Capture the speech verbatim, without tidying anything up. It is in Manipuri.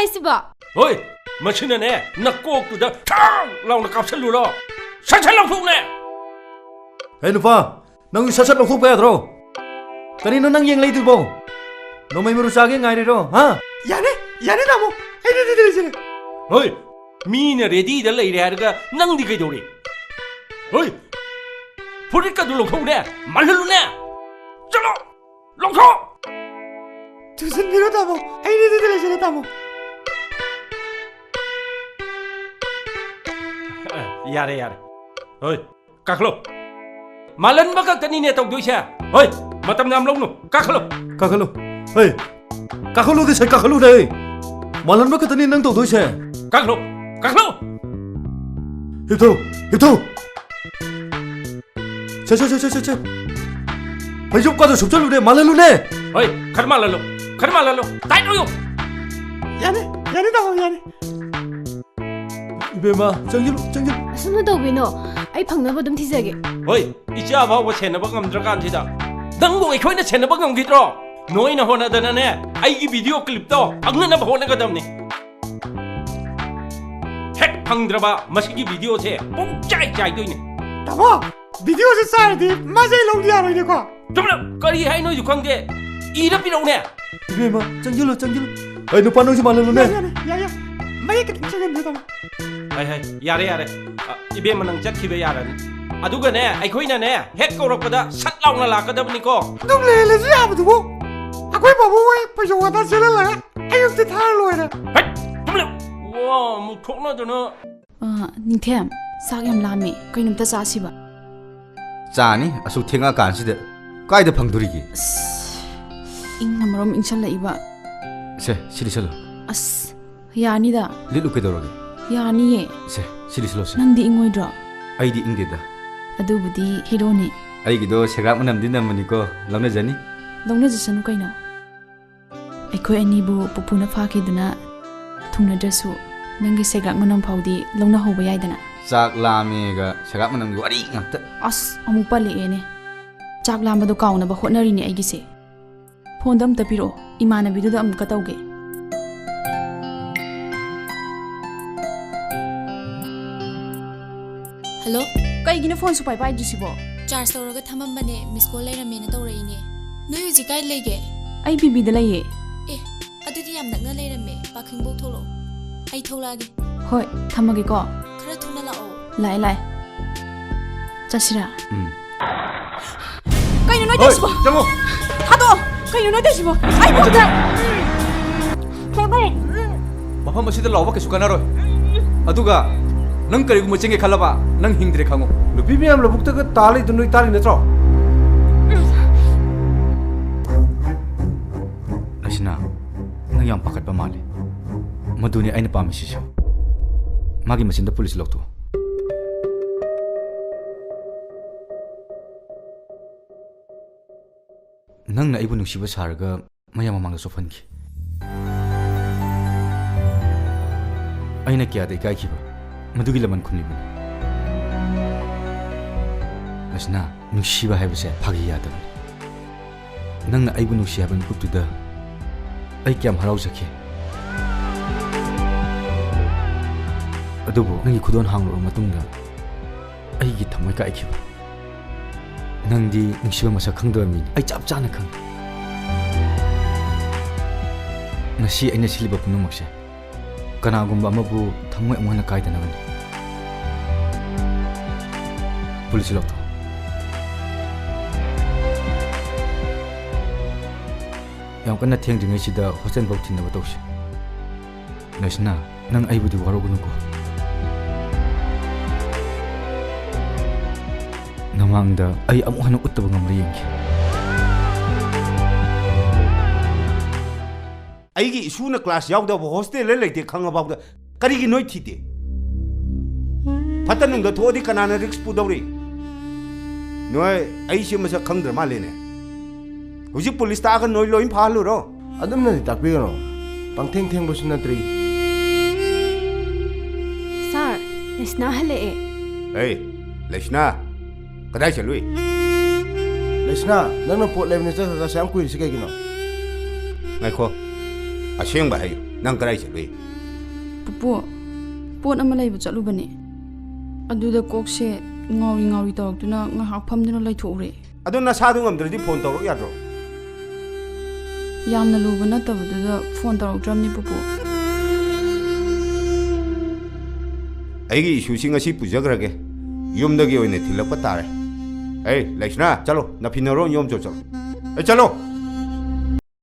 ꯁꯤꯕꯣ? ꯍꯣꯏ, ꯃꯁꯤꯅꯅꯦ, ꯅꯀꯣꯛꯇꯨꯗ ꯊꯥꯡ ꯂꯥꯎꯅ ꯀꯥꯞꯁꯜꯂꯨꯔꯣ꯫ ꯁꯠ ꯁꯠ ꯂꯧꯊꯣꯛꯅꯦ꯫ ꯍꯦ ꯅꯨꯄꯥ, ꯅꯪꯁꯨ ꯁꯠ ꯁꯠ ꯂꯧꯊꯣꯛꯄ ꯌꯥꯗ꯭ꯔꯣ? ꯀꯔꯤꯅꯣ ꯅꯪ ꯌꯦꯡ ꯂꯩꯗꯨꯕꯣ? ꯅꯣꯡꯃꯩ ꯃꯔꯨ ꯆꯥꯒꯦ ꯉꯥꯏꯔꯤꯔꯣ, ꯍꯥ? ꯌꯥꯅꯤ, ꯌꯥꯅꯤ ꯇꯥꯃꯣ, ꯑꯩ ready ꯗ ꯂꯩꯖꯔꯦ꯫ ꯍꯣꯏ, ꯃꯤꯅ ready ꯗ ꯂꯩꯔꯦ ꯍꯥꯏꯔꯒ ꯅꯪꯗꯤ ꯀꯩꯗꯧꯔꯤ? ꯍꯣꯏ, ꯐꯨꯔꯤꯠꯀꯗꯨ ꯂꯧꯊꯣꯛꯎꯅꯦ, ꯃꯥꯜꯍꯜꯂꯨꯅꯦ꯫ ꯆꯠꯂꯣ, ꯂꯧꯊꯣꯛ꯫ ꯇꯨꯁꯟꯕꯤꯔꯣ ꯇꯥꯃꯣ, ꯑꯩ ready ꯗ ꯂꯩꯖꯔꯦ ꯇꯥꯃꯣ꯫ ꯌꯥꯔꯦ, ꯌꯥꯔꯦ꯫ ꯍꯣꯏ, ꯀꯥꯈꯠꯂꯣ꯫ ꯃꯥꯜꯍꯟꯕ ꯈꯛꯇꯅꯤꯅꯦ ꯇꯧꯗꯣꯏꯁꯦ꯫ ꯍꯣꯏ, ꯃꯇꯝ ꯌꯥꯝ ꯂꯧꯅꯨ꯫ ꯀꯥꯈꯠꯂꯣ꯫ ꯀꯥꯈꯠꯂꯣ꯫ ꯍꯣꯏ, ꯀꯥꯈꯠꯂꯨꯗꯤ ꯁꯦ, ꯀꯥꯈꯠꯂꯨꯗꯤ꯫ ꯃꯥꯜꯍꯟꯕ ꯈꯛꯇꯅꯤ ꯅꯪ ꯇꯧꯗꯣꯏꯁꯦ꯫ ꯀꯥꯈꯠꯂꯣ, ꯀꯥꯈꯠꯂꯣ꯫ ꯍꯤꯞꯊꯧ, ꯍꯤꯞꯊꯧ꯫ ꯁꯦ, ꯁꯦ, ꯁꯦ, ꯁꯦ, ꯁꯦ, ꯁꯦ꯫ ꯐꯩꯖꯨꯞꯀꯗꯣ ꯁꯨꯞꯆꯜꯂꯨꯅꯦ, ꯃꯥꯜꯍꯜꯂꯨꯅꯦ꯫ ꯍꯣꯏ, ꯈꯔ ꯃꯥꯜꯍꯜꯂꯣ, ꯈꯔ ꯃꯥꯜꯍꯜꯂꯣ꯫ Tight ꯑꯣꯏꯌꯣ꯫ ꯌꯥꯅꯤ, ꯌꯥꯅꯤ ꯇꯥꯃꯣ, ꯌꯥꯅꯤ꯫ ꯏꯕꯦꯝꯃ, ꯆꯪꯁꯤꯜꯂꯨ, ꯆꯪꯁꯤꯜꯂꯨ꯫ ꯑꯁꯨꯝꯅ ꯇꯧꯕꯤꯅꯣ, ꯑꯩ ꯐꯪꯅꯕ ꯑꯗꯨꯝ ꯊꯤꯖꯒꯦ꯫ ꯍꯣꯏ, ꯏꯆꯥ ꯐꯥꯎꯕ ꯁꯦꯟꯅꯕ ꯉꯝꯗ꯭ꯔꯀꯥꯟꯁꯤꯗ ꯅꯪꯕꯨ ꯑꯩꯈꯣꯏꯅ ꯁꯦꯟꯅꯕ ꯉꯝꯈꯤꯗ꯭ꯔꯣ? ꯅꯣꯏꯅ ꯍꯣꯠꯅꯗꯅꯅꯦ, ꯑꯩꯒꯤ video clip ꯇꯣ ꯐꯪꯅꯅꯕ ꯍꯣꯠꯅꯒꯗꯕꯅꯤ꯫ ꯍꯦꯛ ꯐꯪꯗ꯭ꯔꯕ ꯃꯁꯤꯒꯤ video ꯁꯦ ꯄꯨꯡꯆꯥꯏ ꯆꯥꯏꯗꯣꯏꯅꯦ꯫ ꯇꯥꯃꯣ, video ꯁꯦ ꯆꯥꯏꯔꯗꯤ ꯃꯥꯁꯦ ꯑꯩ ꯂꯧꯗ ꯌꯥꯔꯣꯏꯅꯦꯀꯣ? ꯆꯨꯝꯂꯞ! ꯀꯔꯤ ꯍꯥꯏꯅꯣꯁꯨ ꯈꯪꯗꯦ꯫ ꯏꯔ ꯄꯤꯔꯛꯎꯅꯦ꯫ ꯏꯕꯦꯝꯃ, ꯆꯪꯁꯤꯜꯂꯨ, ꯆꯪꯁꯤꯜꯂꯨ꯫ ꯑꯩ ꯅꯨꯄꯥ ꯅꯪꯁꯨ ꯃꯥꯜꯍꯜꯂꯨꯅꯦ꯫ ꯌꯥꯅꯤ, ꯌꯥꯅꯤ, ꯌꯥꯏ, ꯌꯥꯏ꯫ ꯃꯌꯦꯛ ꯈꯤꯇꯪ ꯆꯪꯍꯟꯕꯤꯌꯨ ꯇꯥꯃꯣ꯫ ꯍꯥꯏ, ꯍꯥꯏ, ꯌꯥꯔꯦ, ꯌꯥꯔꯦ꯫ ꯑ, ꯏꯕꯦꯝꯃ ꯅꯪ ꯆꯠꯈꯤꯕ ꯌꯥꯔꯅꯤ꯫ ꯑꯗꯨꯒꯅꯦ, ꯑꯩꯈꯣꯏꯅꯅꯦ, ꯍꯦꯛ ꯀꯧꯔꯛꯄꯗ ꯁꯠ ꯂꯥꯎꯅ ꯂꯥꯛꯀꯗꯕꯅꯤꯀꯣ꯫ ꯑꯗꯨꯝ ꯂꯩꯍꯜꯂꯁꯨ ꯌꯥꯕꯗꯨꯕꯨ꯫ ꯑꯩꯈꯣꯏ ꯄꯥꯕꯨꯡ ꯍꯣꯏ ꯐꯩꯖꯣꯝ ꯋꯥꯇ ꯁꯦꯠꯍꯜꯂꯒ ꯑꯌꯨꯛꯇ ꯊꯥꯔ ꯂꯣꯏꯔꯦ꯫ ꯍꯠ! ꯇꯨꯃꯤꯟ ꯂꯩꯌꯨ꯫ ꯋꯥ ꯑꯃꯨꯛ ꯊꯣꯛꯅꯗꯅ꯫ ꯑ, ꯅꯤꯡꯊꯦꯝ, ꯆꯥꯛ ꯌꯥꯝ ꯂꯥꯝꯃꯦ꯫ ꯀꯩꯅꯣꯝꯇ ꯆꯥꯁꯤꯕ? ꯆꯥꯅꯤ, ꯑꯁꯨꯛ ꯊꯦꯡꯉꯛꯑꯀꯥꯟꯁꯤꯗ ꯀꯥꯏꯗ ꯐꯪꯗꯣꯔꯤꯒꯦ? ꯑꯁ, ꯏꯪꯅ ꯃꯔꯣꯝ ꯏꯪꯁꯜꯂꯛꯏꯕ꯫ ꯁꯦ, ꯁꯤ ꯂꯤꯠꯁꯜꯂꯣ꯫ ꯑꯁ, ꯌꯥꯅꯤꯗ꯫ ꯂꯤꯠꯂꯨ ꯀꯩꯗꯧꯔꯒꯦ? ꯌꯥꯅꯤꯌꯦ꯫ ꯁꯦ, ꯁꯤ ꯂꯤꯠꯁꯜꯂꯣ ꯁꯦ꯫ ꯅꯪꯗꯤ ꯏꯪꯉꯣꯏꯗ꯭ꯔꯣ? ꯑꯩꯗꯤ ꯏꯪꯗꯦꯗ꯫ ꯑꯗꯨꯕꯨꯗꯤ ꯍꯦꯔꯣꯅꯤ꯫ ꯑꯩꯒꯤꯗꯣ ꯁꯦꯒ꯭ꯔꯥꯛ ꯃꯅꯝꯗꯤ ꯅꯝꯕꯅꯤꯀꯣ, ꯂꯧꯅꯖꯅꯤ꯫ ꯂꯧꯅꯖꯁꯅꯨ ꯀꯩꯅꯣ꯫ ꯑꯩꯈꯣꯏ ꯑꯅꯤꯕꯨ ꯄꯨꯄꯨꯅ ꯐꯥꯈꯤꯗꯨꯅ ꯊꯨꯡꯅꯗ꯭ꯔꯁꯨ, ꯅꯪꯒꯤ ꯁꯦꯒ꯭ꯔꯥꯛ ꯃꯅꯝ ꯐꯥꯎꯗꯤ ꯂꯧꯅꯍꯧꯕ ꯌꯥꯏꯗꯅ꯫ ꯆꯥꯛ ꯂꯥꯝꯃꯦꯒ ꯁꯦꯒ꯭ꯔꯥꯛ ꯃꯅꯝꯒꯤ ꯋꯥꯔꯤ ꯉꯥꯛꯇ꯫ ꯑꯁ, ꯑꯃꯨꯛ ꯄꯜꯂꯛꯑꯦꯅꯦ꯫ ꯆꯥꯛ ꯂꯥꯝꯕꯗꯣ ꯀꯥꯎꯅꯕ ꯍꯣꯠꯅꯔꯤꯅꯦ ꯑꯩꯒꯤꯁꯦ꯫ ꯐꯣꯟꯗꯣ ꯑꯝꯇ ꯄꯤꯔꯛꯑꯣ, ꯏꯃꯥꯟꯅꯕꯤꯗꯨꯗ ꯑꯃꯨꯛꯀ ꯇꯧꯒꯦ꯫ ꯍꯜꯂꯣ꯫ ꯀꯩꯒꯤꯅꯣ ꯐꯣꯟ ꯁꯨꯄꯥꯏ ꯄꯥꯏꯗ꯭ꯔꯤꯁꯤꯕꯣ? ꯆꯥꯔꯖ ꯇꯧꯔꯒ ꯊꯝꯃꯝꯕꯅꯦ, ꯃꯤꯁ ꯀꯣꯜ ꯂꯩꯔꯝꯃꯦꯅ ꯇꯧꯔꯛꯏꯅꯦ꯫ ꯅꯣꯏ ꯍꯧꯖꯤꯛ ꯀꯥꯏ ꯂꯩꯒꯦ? ꯑꯩ ꯕꯤꯕꯤꯗ ꯂꯩꯌꯦ꯫ ꯑꯦ, ꯑꯗꯨꯗꯤ ꯌꯥꯝ ꯅꯛꯅ ꯂꯩꯔꯝꯃꯦ, ꯄꯥꯔꯀꯤꯡꯐꯧ ꯊꯣꯛꯂꯛꯑꯣ꯫ ꯑꯩ ꯊꯣꯛꯂꯛꯑꯒꯦ꯫ ꯍꯣꯏ, ꯊꯝꯃꯒꯦꯀꯣ꯫ ꯈꯔ ꯊꯨꯅ ꯂꯥꯛꯑꯣ꯫ ꯂꯥꯛꯑꯦ, ꯂꯥꯛꯑꯦ꯫ ꯆꯠꯁꯤꯔꯥ? ꯎꯝ꯫ ꯀꯩꯅꯣ ꯅꯣꯏ ꯍꯣꯏ, ꯇꯧꯔꯤꯁꯤꯕꯣ? ꯆꯪꯉꯣ꯫ ꯊꯥꯗꯣꯛꯑꯣ! ꯀꯩꯅꯣ ꯅꯣꯏ ꯇꯧꯔꯤꯁꯤꯕꯣ? ꯑꯩ ꯆꯠꯂꯣ꯫ ꯊꯦꯡꯉꯦ꯫ ꯃꯐꯝ ꯑꯁꯤꯗ ꯂꯥꯎꯕ ꯀꯩꯁꯨ ꯀꯥꯟꯅꯔꯣꯏ꯫ ꯑꯗꯨꯒ ꯅꯪ ꯀꯔꯤꯒꯨꯝꯕ ꯆꯦꯟꯒꯦ ꯈꯜꯂꯕ, ꯅꯪ ꯍꯤꯡꯗ꯭ꯔꯦ ꯈꯪꯉꯨ꯫ ꯅꯨꯄꯤ ꯃꯌꯥꯝ ꯂꯧꯕꯨꯛꯇꯒ ꯇꯥ ꯂꯩꯗꯨ ꯅꯣꯏ ꯇꯥꯔꯤ ꯅꯠꯇ꯭ꯔꯣ? ꯂꯩꯁꯅꯥ, ꯅꯪ ꯌꯥꯝ ꯄꯥꯈꯠꯄ ꯃꯥꯜꯂꯤ꯫ ꯃꯗꯨꯅꯤ ꯑꯩꯅ ꯄꯥꯝꯃꯤꯁꯤꯁꯨ꯫ ꯃꯥꯒꯤ ꯃꯆꯤꯟꯗ ꯄꯨꯂꯤꯁ ꯂꯧꯊꯣꯛꯑꯣ꯫ ꯅꯪꯅ ꯑꯩꯕꯨ ꯅꯨꯡꯁꯤꯕ ꯁꯥꯔꯒ ꯃꯌꯥꯝ ꯃꯃꯥꯡꯗ ꯆꯣꯞꯍꯟꯈꯤ꯫ ꯑꯩꯅ ꯀꯌꯥꯗ ꯏꯀꯥꯏꯈꯤꯕ, ꯃꯗꯨꯒꯤ ꯂꯃꯟ ꯈꯨꯝꯂꯤꯕꯅꯤ꯫ ꯂꯩꯁꯅꯥ, ꯅꯨꯡꯁꯤꯕ ꯍꯥꯏꯕꯁꯦ ꯐꯥꯒꯤ ꯌꯥꯗꯕꯅꯤ꯫ ꯅꯪꯅ ꯑꯩꯕꯨ ꯅꯨꯡꯁꯤ ꯍꯥꯏꯕ ꯃꯤꯀꯨꯞꯇꯨꯗ ꯑꯩ ꯀꯌꯥꯝ ꯍꯔꯥꯎꯖꯈꯤ꯫ ꯑꯗꯨꯕꯨ ꯅꯪꯒꯤ ꯈꯨꯗꯣꯜ ꯍꯥꯡꯂꯕ ꯃꯇꯨꯡꯗ ꯑꯩꯒꯤ ꯊꯃꯣꯏ ꯀꯥꯏꯈꯤꯕ꯫ ꯅꯪꯗꯤ ꯅꯨꯡꯁꯤꯕ ꯃꯁꯛ ꯈꯪꯗꯕ ꯃꯤꯅꯤ, ꯑꯩ ꯆꯞ ꯆꯥꯅ ꯈꯪꯏ꯫ ꯉꯁꯤ ꯑꯩꯅ ꯁꯤꯜꯂꯤꯕ ꯄꯨꯝꯅꯃꯛꯁꯦ ꯀꯅꯥꯒꯨꯝꯕ ꯑꯃꯕꯨ ꯊꯃꯣꯏ ꯑꯃꯨꯛ ꯍꯟꯅ ꯀꯥꯏꯗꯅꯕꯅꯤ꯫ ꯄꯨꯂꯤꯁꯁꯤ ꯂꯧꯊꯣꯛ꯫ ꯌꯥꯝ ꯀꯟꯅ ꯊꯦꯡꯗ꯭ꯔꯤꯉꯩꯁꯤꯗ ꯍꯣꯁꯇꯦꯜ ꯐꯥꯎ ꯊꯤꯟꯅꯕ ꯇꯧꯁꯤ꯫ ꯂꯩꯁꯅꯥ, ꯅꯪ ꯑꯩꯕꯨꯗꯤ ꯋꯥꯔꯧꯒꯅꯨꯀꯣ꯫ ꯅꯃꯥꯡꯗ ꯑꯩ ꯑꯃꯨꯛ ꯍꯟꯅ ꯎꯠꯇꯕ ꯉꯝꯕ꯭ꯔꯥ ꯌꯦꯡꯒꯦ꯫ ꯑꯩꯒꯤ ꯏꯁꯨꯅ ꯀ꯭ꯂꯥꯁ ꯌꯥꯎꯗꯕ ꯍꯣꯁꯇꯦꯜꯗ ꯂꯩꯇꯦ ꯈꯪꯉꯐꯥꯎꯗ ꯀꯔꯤꯒꯤ ꯅꯣꯏ ꯊꯤꯗꯦ? ꯐꯠꯇ ꯅꯨꯡꯗ ꯊꯣꯛꯑꯗꯤ ꯀꯅꯥꯅ ꯔꯤꯛꯁ ꯄꯨꯗꯧꯔꯤ? ꯅꯣꯏ ꯑꯩꯁꯦ ꯃꯁꯛ ꯈꯪꯗ꯭ꯔ ꯃꯥꯜꯂꯦꯅꯦ꯫ ꯍꯧꯖꯤꯛ ꯄꯨꯂꯤꯁ ꯇꯥꯛꯑꯒ ꯅꯣꯏ ꯂꯣꯏ ꯐꯥꯍꯜꯂꯨꯔꯣ? ꯑꯗꯨꯝꯅꯗꯤ ꯇꯥꯛꯄꯤꯒꯅꯨ꯫ ꯄꯪꯊꯦꯡ ꯊꯦꯡꯕꯁꯨ ꯅꯠꯇ꯭ꯔꯤ꯫ ꯁꯥꯔ, ꯂꯩꯁꯅꯥ ꯍꯜꯂꯛꯑꯦ꯫ ꯑꯦ, ꯂꯩꯁꯅꯥ, ꯀꯗꯥꯏ ꯆꯠꯂꯨꯏ? ꯂꯩꯁꯅꯥ, ꯅꯪꯅ ꯄꯣꯠ ꯂꯩꯕꯅꯤ ꯆꯠꯈ꯭ꯔꯒ ꯑꯁꯨꯛ ꯌꯥꯝ ꯀꯨꯏꯔꯤꯁꯤ ꯀꯩꯒꯤꯅꯣ? ꯉꯥꯏꯈꯣ, ꯑꯁꯦꯡꯕ ꯍꯥꯏꯌꯨ, ꯅꯪ ꯀꯗꯥꯏ ꯆꯠꯂꯨꯏ? ꯄꯨꯄꯨ, ꯄꯣꯠ ꯑꯃ ꯂꯩꯕ ꯆꯠꯂꯨꯕꯅꯦ꯫ ꯑꯗꯨꯗ ꯀꯣꯛꯁꯦ ꯉꯥꯎꯔꯤ ꯉꯥꯎꯔꯤ ꯇꯧꯔꯛꯇꯨꯅ ꯉꯥꯏꯍꯥꯛ ꯐꯝꯗꯨꯅ ꯂꯩꯊꯣꯛꯎꯔꯦ꯫ ꯑꯗꯣ ꯅꯁꯥꯗꯨ ꯉꯝꯗ꯭ꯔꯗꯤ ꯐꯣꯟ ꯇꯧꯔꯛ ꯌꯥꯗ꯭ꯔꯣ? ꯌꯥꯝꯅ ꯂꯨꯕ ꯅꯠꯇꯕꯗꯨꯗ ꯐꯣꯟ ꯇꯧꯔꯛꯇ꯭ꯔꯕꯅꯤ, ꯄꯨꯄꯨ꯫ ꯑꯩꯒꯤ ꯏꯁꯨꯁꯤ ꯉꯁꯤ ꯄꯨꯖꯈ꯭ꯔꯒꯦ꯫ ꯌꯨꯝꯗꯒꯤ ꯑꯣꯏꯅ ꯊꯤꯜꯂꯛꯄ ꯇꯥꯔꯦ꯫ ꯑꯩ, ꯂꯩꯁꯅꯥ, ꯆꯠꯂꯣ, ꯅꯐꯤꯟꯅꯔꯣ, ꯌꯨꯝ ꯆꯠꯂꯣ, ꯆꯠꯂꯣ꯫ ꯑꯩ, ꯆꯠꯂꯣ꯫